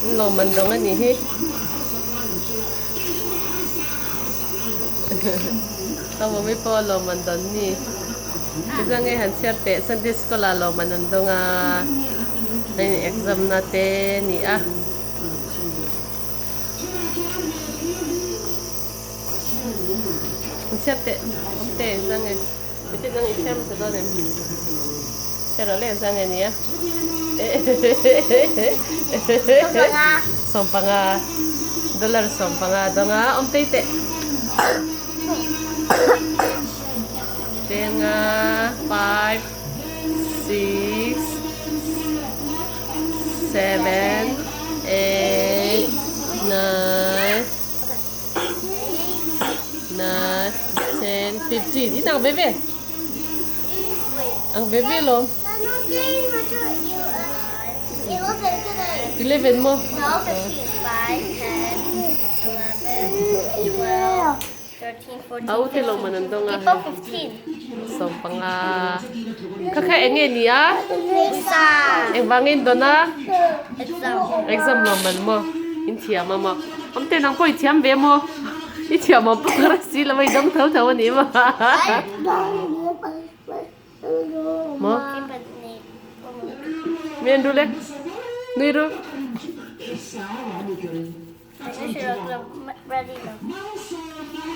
An lawm an dawng a nih hi. A mummy pawh a lawm an dawn ni. Chutiang nge han chhiar teh Sunday school ah lawm an an dawng a, a in exam na te a ni a. An chhiar teh awm teh engzah nge. Heti nang i chhiar hmasa dawn em? Chhiar rawh le engzah nge nia? Sawmpanga. Dollar sawmpanga dawnga awm tei teh. Tenga 5 6 7 8 9 9 10 15 In ang ve ve. Ang ve ve lawm. 11 maw? A ute lawm an an dawng a. 15. Kha kha eng nge ni a? Engvang nge in dawn a? Exam lawm an maw? In thiam a maw? Awmte nang pawh i thiam ve maw? I thiam awm pawh ka hre si lo a, i dawng tho tho a ni maw? Maw? Mi en ru le, nui ru.